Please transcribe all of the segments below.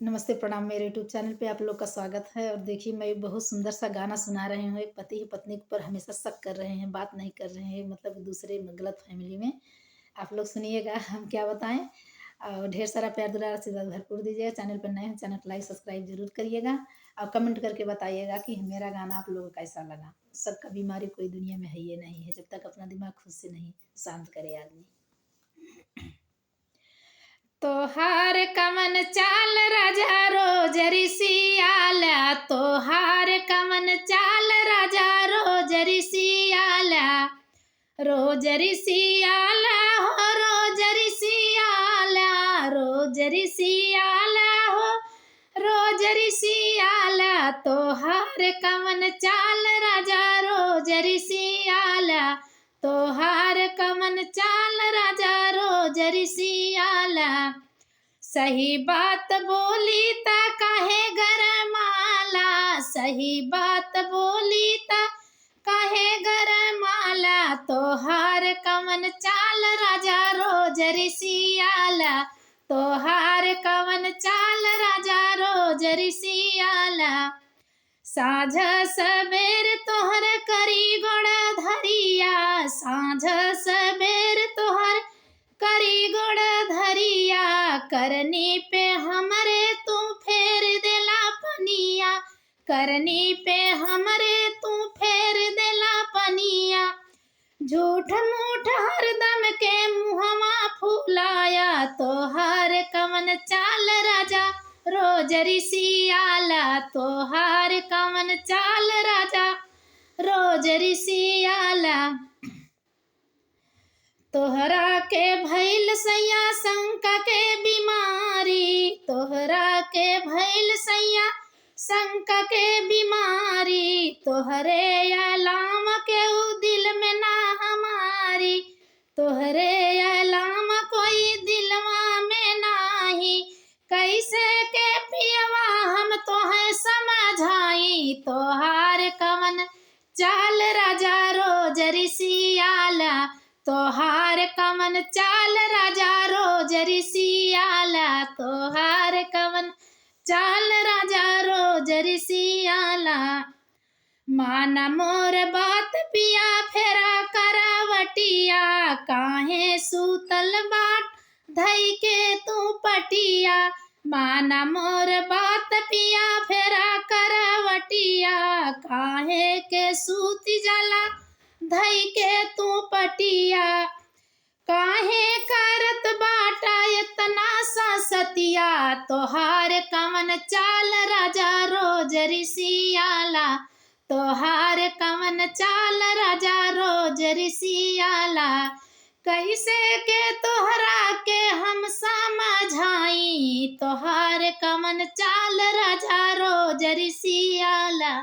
नमस्ते, प्रणाम। मेरे यूट्यूब चैनल पे आप लोग का स्वागत है। और देखिए, मैं बहुत सुंदर सा गाना सुना रही हूँ। एक पति पत्नी के ऊपर हमेशा शक कर रहे हैं, बात नहीं कर रहे हैं, मतलब दूसरे गलत फैमिली में। आप लोग सुनिएगा, हम क्या बताएं। और ढेर सारा प्यार दुलार आशीर्वाद भरपूर दीजिएगा। चैनल पर नए हैं, चैनल को लाइक सब्सक्राइब जरूर करिएगा और कमेंट करके बताइएगा कि मेरा गाना आप लोगों को कैसा लगा। सबका बीमारी कोई दुनिया में है ये नहीं है, जब तक अपना दिमाग खुद से नहीं शांत करे आदमी। तोहार कमन चाल राजा रोज ऋषियाला, तोहार कमन चाल राजा रोज ऋषियाला, रोज ऋषियाला हो रोज ऋषियाला, रोज ऋषियाला हो रोज ऋषियाला, तोहार कमन चाल राजा रोज ऋषियाला, तोहार कमन चाल राजा रोज ऋषियाला। सही बात बोली त काहे गरमाला, सही बात बोली त काहे गरमाला, तोहार कमन चाल राजा रोज ऋषियाला, तोहार कवन चाल राजा रोज ऋषियाला। साँझ सबेर तोहर करी गोड़ धरिया, साँझ सबेर तोहर करी गोड़ धरिया, करनी पे हमरे तू फेर देला पनिया, करनी पे हमरे तू फेर देला पनिया। झूठ मूठ हरदम के मुहवा फुलाया, तोहार कवन चाल राजा रोज ऋषियाला, तोहार कवन चाल राजा रोज ऋषियाला। तोहरा के भइल सैया शंका के बीमारी, तोहरा के भइल सैया शंका के बीमारी, तोहरे अलाम के उ दिल में ना हमारी, तोहरे अलाम कोई दिलवा में नाही, कैसे के पियवा हम तोहे समझाई, तोहार कवन चाल राजा रोज ऋषियाला, तोहार कवन चाल राजा रोज ऋषियाला, तोहार कवन चाल राजा रोज ऋषियाला। माना मोर बात पिया फेरा करावटिया, काहे सूतल बाट धई के तू पटिया, माना मोर बात पिया फेरा करावटिया, काहे के सूती जाला धई के तू पटिया, काहे करत बाटा इतना सा सतिया, तोहार कवन चाल राजा रोज ऋषियाला, तोहार कवन चाल राजा रोज ऋषियाला। कैसे के तोहरा के हम समझाई, तोहार कवन चाल राजा रोज ऋषियाला,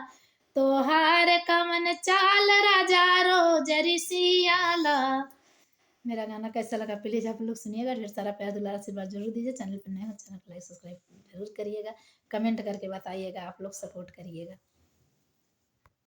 तोहार कवन चाल राजा रोज ऋषियाला। मेरा गाना कैसा लगा प्लीज़ आप लोग सुनिएगा। ढेर सारा प्यार दुलार आशीर्वाद जरूर दीजिए। चैनल पर नए हो चैनल को लाइक सब्सक्राइब जरूर करिएगा। कमेंट करके बताइएगा, आप लोग सपोर्ट करिएगा।